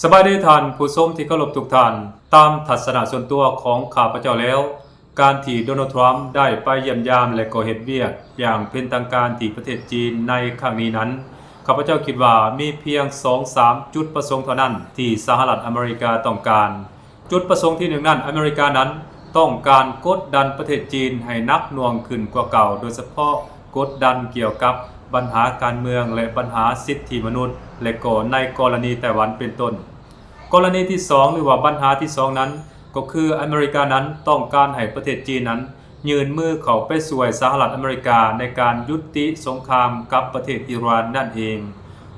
ສະບາຍດີທ່ານຜູ້ຊົມທີ່ເຄົາລົບທຸກທ່ານ. ຕາມທັດສະນະສ່ວນຕົວຂອງຂ້າພະເຈົ້າແລ້ວ, ການທີ່ໂດນັລ ທຣຳ ໄດ້ໄປຢ້ຽມຢາມ ແລະ ກໍເຮັດວຽກຢ່າງເປັນທາງການທີ່ປະເທດຈີນໃນຄັ້ງນີ້ນັ້ນ, ຂ້າພະເຈົ້າຄິດວ່າມີພຽງສອງສາມຈຸດປະສົງເທົ່ານັ້ນທີ່ສະຫະລັດອາເມລິກາຕ້ອງການ. ຈຸດປະສົງທີໜຶ່ງນັ້ນ, ອາເມລິການັ້ນຕ້ອງການກົດດັນປະເທດຈີນໃຫ້ໜັກໜ່ວງຂຶ້ນກວ່າເກົ່າ, ໂດຍສະເພາະກົດດັນກ່ຽວກັບບັນຫາການເມືອງ ແລະ ບັນຫາສິດທິມະນຸດ ແລະ ກໍໃນກໍລະນີໄຕ້ຫວັນເປັນຕົ້ນ. ກໍລະນີທີສອງ ຫຼືວ່າບັນຫາທີສອງນັ້ນ ກໍຄືອາເມລິການັ້ນຕ້ອງການໃຫ້ປະເທດຈີນນັ້ນ ຍື່ນມືເຂົ້າໄປຊ່ວຍສະຫະລັດອາເມລິກາໃນການຢຸດຕິສົງຄາມກັບປະເທດອີຣານນັ້ນເອງ.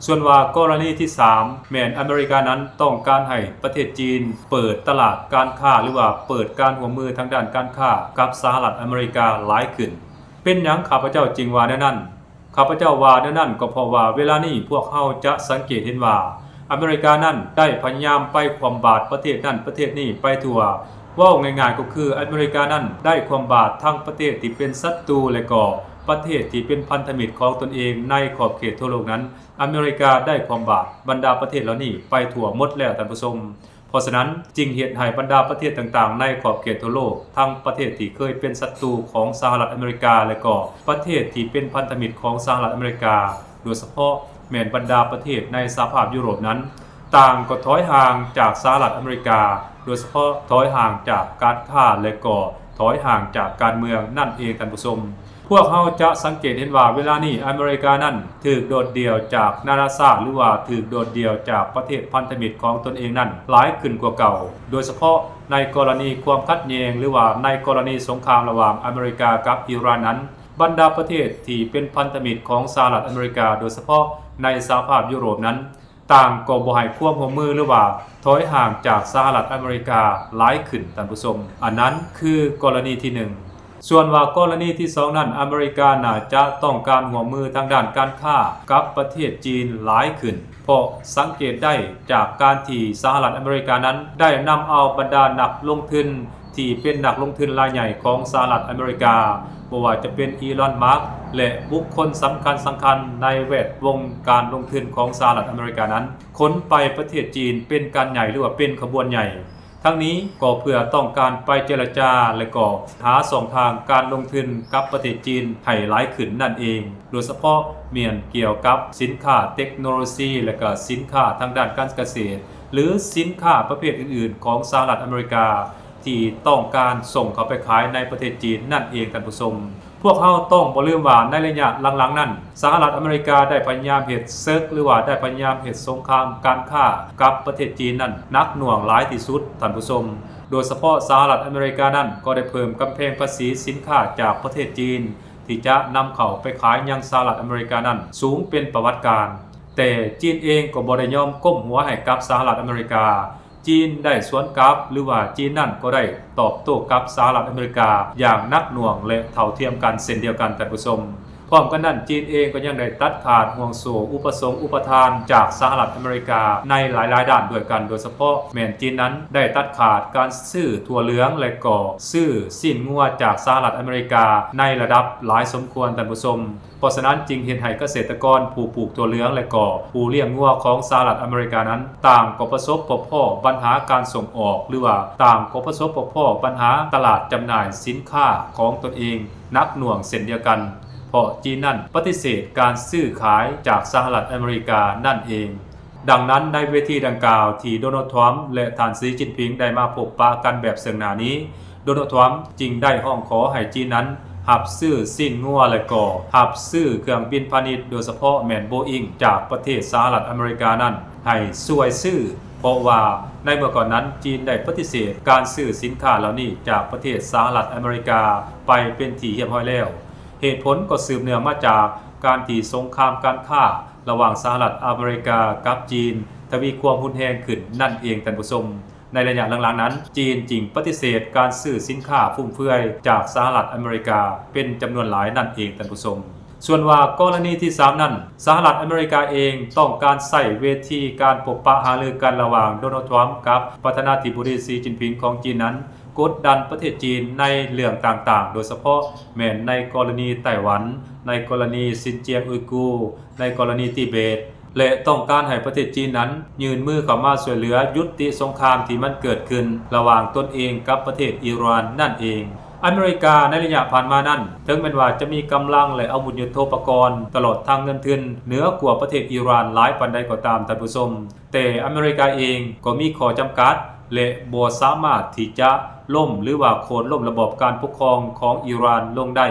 ສ່ວນວ່າກໍລະນີທີສາມ ແມ່ນອາເມລິການັ້ນຕ້ອງການໃຫ້ປະເທດຈີນເປີດຕະຫຼາດການຄ້າ ຫຼືວ່າເປີດການຮ່ວມມືທາງດ້ານການຄ້າກັບສະຫະລັດອາເມລິກາຫຼາຍຂຶ້ນ. ເປັນຫຍັງຂ້າພະເຈົ້າຈຶ່ງວ່າແນວນັ້ນ? ຂ້າພະເຈົ້າວ່າແນວນັ້ນກໍເພາະວ່າເວລານີ້ພວກເຮົາຈະສັງເກດເຫັນວ່າ ອາເມລິການັ້ນໄດ້ພະຍາຍາມໄປຄວ່ຳບາດປະເທດນັ້ນປະເທດນີ້ໄປທົ່ວ. ເວົ້າງ່າຍໆກໍຄືອາເມລິການັ້ນໄດ້ຄວ່ຳບາດທັງປະເທດທີ່ເປັນສັດຕູ ແລະກໍປະເທດທີ່ເປັນພັນທະມິດຂອງຕົນເອງໃນຂອບເຂດທົ່ວໂລກນັ້ນ. ອາເມລິກາໄດ້ຄວ່ຳບາດບັນດາປະເທດເຫຼົ່ານີ້ໄປທົ່ວໝົດແລ້ວທ່ານຜູ້ຊົມ. ເພາະສະນັ້ນຈຶ່ງເຮັດໃຫ້ບັນດາປະເທດຕ່າງໆໃນຂອບເຂດທົ່ວໂລກ, ທັງປະເທດທີ່ເຄີຍເປັນສັດຕູຂອງສະຫະລັດອາເມລິກາ ແລະກໍປະເທດທີ່ເປັນພັນທະມິດຂອງສະຫະລັດອາເມລິກາ, ໂດຍສະເພາະແມ່ນບັນດາປະເທດໃນສະຫະພາບຢູໂຣບນັ້ນ, ຕ່າງກໍຖອຍຫ່າງຈາກສະຫະລັດອາເມລິກາ, ໂດຍສະເພາະຖອຍຫ່າງຈາກການຄ້າ ແລະກໍຖອຍຫ່າງຈາກການເມືອງນັ້ນເອງທ່ານຜູ້ຊົມ. ພວກເຮົາຈະສັງເກດເຫັນວ່າເວລານີ້ອາເມລິການັ້ນຖືກໂດດດ່ຽວຈາກນານາຊາດ ຫຼືວ່າຖືກໂດດດ່ຽວຈາກປະເທດພັນທະມິດຂອງຕົນເອງນັ້ນຫຼາຍຂຶ້ນກວ່າເກົ່າ, ໂດຍສະເພາະໃນກໍລະນີຄວາມຂັດແຍ່ງ ຫຼືວ່າໃນກໍລະນີສົງຄາມລະຫວ່າງອາເມລິກາກັບອີຣານນັ້ນ, ບັນດາປະເທດທີ່ເປັນພັນທະມິດຂອງສະຫະລັດອາເມລິກາ, ໂດຍສະເພາະໃນສະຫະພາບຢູໂຣບນັ້ນ, ຕ່າງກໍບໍ່ໃຫ້ຄວາມຮ່ວມມື ຫຼືວ່າຖອຍຫ່າງຈາກສະຫະລັດອາເມລິກາຫຼາຍຂຶ້ນທ່ານຜູ້ຊົມ. ອັນນັ້ນຄືກໍລະນີທີໜຶ່ງ. ສ່ວນວ່າກໍລະນີທີສອງນັ້ນ ອາເມລິກາໜ້າຈະຕ້ອງການຮ່ວມມືທາງດ້ານການຄ້າກັບປະເທດຈີນຫຼາຍຂຶ້ນ, ເພາະສັງເກດໄດ້ຈາກການທີ່ສະຫະລັດອາເມລິການັ້ນໄດ້ນຳເອົາບັນດານັກລົງທຶນ ທີ່ເປັນນັກລົງທຶນລາຍໃຫຍ່ຂອງສະຫະລັດອາເມລິກາ, ບໍ່ວ່າຈະເປັນອີລອນ ມັສ ແລະ ບຸກຄົນສຳຄັນໆໃນແວດວົງການລົງທຶນຂອງສະຫະລັດອາເມລິການັ້ນ ຂົນໄປປະເທດຈີນເປັນການໃຫຍ່ ຫຼືວ່າເປັນຂະບວນໃຫຍ່. ທັງນີ້ກໍເພື່ອຕ້ອງການໄປເຈລະຈາ ແລະ ກໍຫາຊ່ອງທາງການລົງທຶນກັບປະເທດຈີນໃຫ້ຫຼາຍຂຶ້ນນັ້ນເອງ, ໂດຍສະເພາະແມ່ນກ່ຽວກັບສິນຄ້າເຕັກໂນໂລຊີ ແລະ ກໍສິນຄ້າທາງດ້ານການກະເສດ ຫຼື ສິນຄ້າປະເພດອື່ນໆຂອງສະຫະລັດອາເມລິກາ ທີ່ຕ້ອງການສົ່ງເຂົ້າໄປຂາຍໃນປະເທດຈີນນັ້ນເອງທ່ານຜູ້ຊົມ. ພວກເຮົາຕ້ອງບໍ່ລືມວ່າໃນໄລຍະຫຼັງໆນັ້ນ ສະຫະລັດອາເມລິກາໄດ້ພະຍາຍາມເຮັດເສິກ ຫຼືວ່າໄດ້ພະຍາຍາມເຮັດສົງຄາມການຄ້າກັບປະເທດຈີນນັ້ນໜັກໜ່ວງຫຼາຍທີ່ສຸດທ່ານຜູ້ຊົມ. ໂດຍສະເພາະສະຫະລັດອາເມລິການັ້ນກໍໄດ້ເພີ່ມກຳແພງພາສີສິນຄ້າຈາກປະເທດຈີນ ທີ່ຈະນຳເຂົ້າໄປຂາຍຍັງສະຫະລັດອາເມລິການັ້ນສູງເປັນປະຫວັດການ. ແຕ່ຈີນເອງກໍບໍ່ໄດ້ຍອມກົ້ມຫົວໃຫ້ກັບສະຫະລັດອາເມລິກາ. ຈີນໄດ້ສວນກັບ ຫຼືວ່າຈີນນັ້ນກໍໄດ້ຕອບໂຕ້ກັບສະຫະລັດອາເມລິກາຢ່າງໜັກໜ່ວງ ແລະ ເທົ່າທຽມກັນເຊັ່ນດຽວກັນທ່ານຜູ້ຊົມ. ພ້ອມກັນນັ້ນ ຈີນເອງກໍຍັງໄດ້ຕັດຂາດຫ່ວງໂສ້ອຸປະສົງອຸປະທານຈາກສະຫະລັດອາເມລິກາໃນຫຼາຍໆດ້ານດ້ວຍກັນ, ໂດຍສະເພາະແມ່ນຈີນນັ້ນໄດ້ຕັດຂາດການຊື້ຖົ່ວເຫຼືອງ ແລະ ກໍຊື້ຊີ້ນງົວຈາກສະຫະລັດອາເມລິກາໃນລະດັບຫຼາຍສົມຄວນທ່ານຜູ້ຊົມ. ເພາະສະນັ້ນຈຶ່ງເຮັດໃຫ້ກະເສດຕະກອນຜູ້ປູກຖົ່ວເຫຼືອງ ແລະ ກໍຜູ້ລ້ຽງງົວຂອງສະຫະລັດອາເມລິການັ້ນ ຕ່າງກໍປະສົບພົບພໍ້ບັນຫາການສົ່ງອອກ ຫຼືວ່າຕ່າງກໍປະສົບພົບພໍ້ບັນຫາຕະຫຼາດຈຳໜ່າຍສິນຄ້າຂອງຕົນເອງໜັກໜ່ວງເຊັ່ນດຽວກັນ, ເພາະຈີນນັ້ນປະຕິເສດການຊື້ຂາຍຈາກສະຫະລັດອາເມລິການັ້ນເອງ. ດັ່ງນັ້ນ ໃນເວທີດັ່ງກ່າວທີ່ໂດນັລ ທຣຳ ແລະ ທ່ານ ສີ ຈິນຜິງ ໄດ້ມາພົບປະກັນແບບເຊິ່ງໜ້ານີ້, ໂດນັລ ທຣຳ ຈຶ່ງໄດ້ຮ້ອງຂໍໃຫ້ຈີນນັ້ນຮັບຊື້ຊີ້ນງົວ ແລະ ກໍຮັບຊື້ເຄື່ອງບິນພານິດ ໂດຍສະເພາະແມ່ນໂບອິງ ຈາກປະເທດສະຫະລັດອາເມລິການັ້ນ ໃຫ້ຊ່ວຍຊື້, ເພາະວ່າໃນເມື່ອກ່ອນນັ້ນ ຈີນໄດ້ປະຕິເສດການຊື້ສິນຄ້າເຫຼົ່ານີ້ຈາກປະເທດສະຫະລັດອາເມລິກາໄປເປັນທີ່ຮຽບຮ້ອຍແລ້ວ. ເຫດຜົນກໍສືບເນື່ອງມາຈາກການທີ່ສົງຄາມການຄ້າລະຫວ່າງສະຫະລັດອາເມລິກາກັບຈີນທະວີຄວາມຮຸນແຮງຂຶ້ນນັ້ນເອງທ່ານຜູ້ຊົມ. ໃນໄລຍະຫຼັງໆນັ້ນ ຈີນຈຶ່ງປະຕິເສດການຊື້ສິນຄ້າຟຸມເຟືອຍຈາກສະຫະລັດອາເມລິກາເປັນຈຳນວນຫຼາຍນັ້ນເອງທ່ານຜູ້ຊົມ. ສ່ວນວ່າກໍລະນີທີສາມນັ້ນ ສະຫະລັດອາເມລິກາເອງຕ້ອງການໃຊ້ເວທີການພົບປະຫາລືກັນລະຫວ່າງໂດນັລ ທຣຳ ກັບປະທານາທິບໍດີ ສີ ຈິນຜິງ ຂອງຈີນນັ້ນ ກົດດັນປະເທດຈີນໃນເລື່ອງຕ່າງໆ ໂດຍສະເພາະແມ່ນໃນກໍລະນີໄຕ້ຫວັນ, ໃນກໍລະນີຊິນຈຽງອຸຍກູ, ໃນກໍລະນີຕິເບດ, ແລະ ຕ້ອງການໃຫ້ປະເທດຈີນນັ້ນຍື່ນມືເຂົ້າມາຊ່ວຍເຫຼືອຢຸດຕິສົງຄາມທີ່ມັນເກີດຂຶ້ນລະຫວ່າງຕົນເອງກັບປະເທດອີຣານນັ້ນເອງ. ອາເມລິກາໃນໄລຍະຜ່ານມານັ້ນ ເຖິງແມ່ນວ່າຈະມີກຳລັງ ແລະ ອາວຸດຍຸດໂທປະກອນ ຕະຫຼອດທັງເງິນທຶນເໜືອກວ່າປະເທດອີຣານຫຼາຍປານໃດກໍຕາມ, ທ່ານຜູ້ຊົມ, ແຕ່ອາເມລິກາເອງກໍມີຂໍ້ຈຳກັດ ແລະ ບໍ່ສາມາດທີ່ຈະລົ້ມ ຫຼືວ່າໂຄ່ນລົ້ມລະບອບການປົກຄອງຂອງອີຣານລົງໄດ້.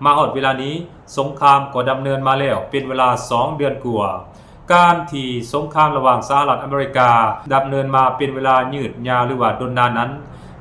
ມາຮອດເວລານີ້, ສົງຄາມກໍດຳເນີນມາແລ້ວເປັນເວລາສອງເດືອນກວ່າ. ການທີ່ສົງຄາມລະຫວ່າງສະຫະລັດອາເມລິກາດຳເນີນມາເປັນເວລາຍືດຍາວ ຫຼືວ່າດົນນານນັ້ນ,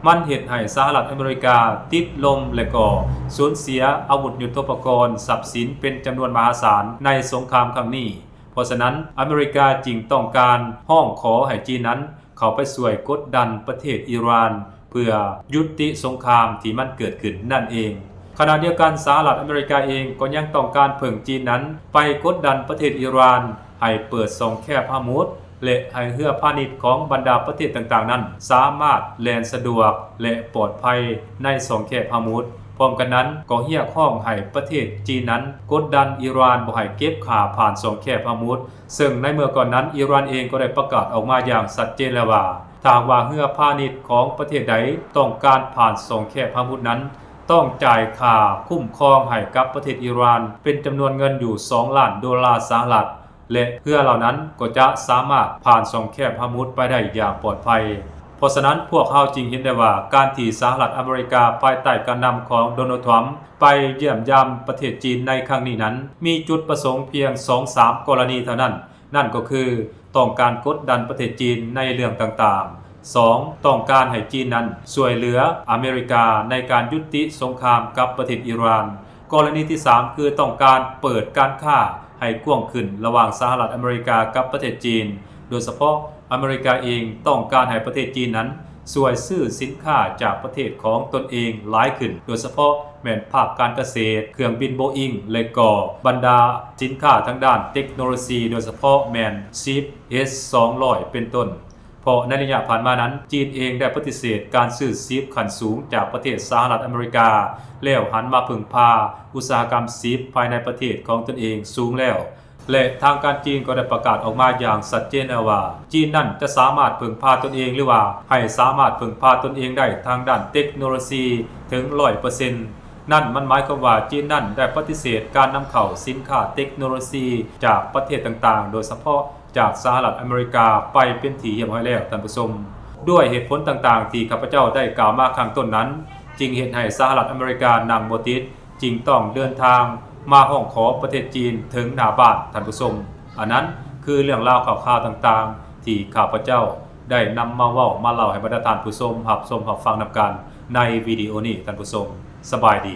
ມັນເຮັດໃຫ້ສະຫະລັດອາເມລິກາຕິດລົມ ແລະ ກໍສູນເສຍອາວຸດຍຸດໂທປະກອນ, ຊັບສິນເປັນຈຳນວນມະຫາສານໃນສົງຄາມຄັ້ງນີ້. ເພາະສະນັ້ນ, ອາເມລິກາຈຶ່ງຕ້ອງການຮ້ອງຂໍໃຫ້ຈີນນັ້ນເຂົ້າໄປຊ່ວຍກົດດັນປະເທດອີຣານ ເພື່ອຢຸດຕິສົງຄາມທີ່ມັນເກີດຂຶ້ນນັ້ນເອງ. ຂະນະດຽວກັນ, ສະຫະລັດອາເມລິກາເອງກໍຍັງຕ້ອງການເພິ່ງຈີນນັ້ນໄປກົດດັນປະເທດອີຣານໃຫ້ເປີດຊ່ອງແຄບຮະມຸດ ແລະ ໃຫ້ເຮືອພານິດຂອງບັນດາປະເທດຕ່າງໆນັ້ນສາມາດແລ່ນສະດວກ ແລະ ປອດໄພໃນຊ່ອງແຄບຮະມຸດ. ພ້ອມກັນນັ້ນກໍຮຽກຮ້ອງໃຫ້ປະເທດຈີນນັ້ນກົດດັນອີຣານບໍ່ໃຫ້ເກັບຂ້າຜ່ານຊ່ອງແຄບຮະມຸດ, ເຊິ່ງໃນເມື່ອກ່ອນນັ້ນ ອີຣານເອງກໍໄດ້ປະກາດອອກມາຢ່າງຊັດເຈນແລ້ວວ່າ ຖ້າຫາກວ່າເຮືອພານິດຂອງປະເທດໃດຕ້ອງການຜ່ານຊ່ອງແຄບຮະມຸດນັ້ນ ຕ້ອງຈ່າຍຄ່າຄຸ້ມຄອງໃຫ້ກັບປະເທດອີຣານເປັນຈຳນວນເງິນຢູ່ສອງລ້ານໂດລາສະຫະລັດ ແລະ ເຮືອເຫຼົ່ານັ້ນກໍຈະສາມາດຜ່ານຊ່ອງແຄບຮະມຸດໄປໄດ້ຢ່າງປອດໄພ. ເພາະສະນັ້ນ, ພວກເຮົາຈຶ່ງເຫັນໄດ້ວ່າ ການທີ່ສະຫະລັດອາເມລິກາພາຍໃຕ້ການນຳຂອງໂດນັລ ທຣຳ ໄປຢ້ຽມຢາມປະເທດຈີນໃນຄັ້ງນີ້ນັ້ນ ມີຈຸດປະສົງພຽງສອງສາມກໍລະນີເທົ່ານັ້ນ, ນັ້ນກໍຄື ຕ້ອງການກົດດັນປະເທດຈີນໃນເລື່ອງຕ່າງໆ, ສອງ ຕ້ອງການໃຫ້ຈີນນັ້ນຊ່ວຍເຫຼືອອາເມລິກາໃນການຍຸຕິສົງຄາມກັບປະເທດອີຣານ, ກໍລະນີທີສາມ ຄືຕ້ອງການເປີດການຄ້າໃຫ້ກວ້າງຂຶ້ນລະຫວ່າງສະຫະລັດອາເມລິກາກັບປະເທດຈີນ, ໂດຍສະເພາະອາເມລິກາເອງຕ້ອງການໃຫ້ປະເທດຈີນນັ້ນຊ່ວຍຊື້ສິນຄ້າຈາກປະເທດຂອງຕົນເອງຫຼາຍຂຶ້ນ, ໂດຍສະເພາະແມ່ນພາກການກະເສດ, ເຄື່ອງບິນໂບອິງ ແລະ ກໍບັນດາສິນຄ້າທາງດ້ານເຕັກໂນໂລຊີ, ໂດຍສະເພາະແມ່ນຊິບ ເອສ ສອງຮ້ອຍ ເປັນຕົ້ນ. ເພາະໃນໄລຍະຜ່ານມານັ້ນ, ຈີນເອງໄດ້ປະຕິເສດການຊື້ຊິບຂັ້ນສູງຈາກປະເທດສະຫະລັດອາເມລິກາ ແລ້ວຫັນມາເພິ່ງພາອຸດສາຫະກຳຊິບພາຍໃນປະເທດຂອງຕົນເອງສູງແລ້ວ ແລະ ທາງການຈີນກໍໄດ້ປະກາດອອກມາຢ່າງຊັດເຈນແລ້ວວ່າ ຈີນນັ້ນຈະສາມາດເພິ່ງພາຕົນເອງ ຫຼືວ່າໃຫ້ສາມາດເພິ່ງພາຕົນເອງໄດ້ທາງດ້ານເຕັກໂນໂລຊີເຖິງຮ້ອຍເປີເຊັນ. ນັ້ນມັນໝາຍຄວາມວ່າ ຈີນນັ້ນໄດ້ປະຕິເສດການນຳເຂົ້າສິນຄ້າເຕັກໂນໂລຊີຈາກປະເທດຕ່າງໆ, ໂດຍສະເພາະ ຈາກສະຫະລັດອາເມລິກາໄປເປັນທີ່ຮຽບຮ້ອຍແລ້ວ, ທ່ານຜູ້ຊົມ. ດ້ວຍເຫດຜົນຕ່າງໆທີ່ຂ້າພະເຈົ້າໄດ້ກ່າວມາຂ້າງຕົ້ນນັ້ນ, ຈຶ່ງເຮັດໃຫ້ສະຫະລັດອາເມລິການັ່ງບໍ່ຕິດ, ຈຶ່ງຕ້ອງເດີນທາງມາຮ້ອງຂໍປະເທດຈີນເຖິງໜ້າບ້ານ, ທ່ານຜູ້ຊົມ. ອັນນັ້ນຄືເລື່ອງລາວຂ່າວໆຕ່າງໆ ທີ່ຂ້າພະເຈົ້າໄດ້ນຳມາເວົ້າມາເລົ່າໃຫ້ບັນດາທ່ານຜູ້ຊົມຮັບຊົມຮັບຟັງນຳກັນໃນວິດີໂອນີ້, ທ່ານຜູ້ຊົມ. ສະບາຍດີ.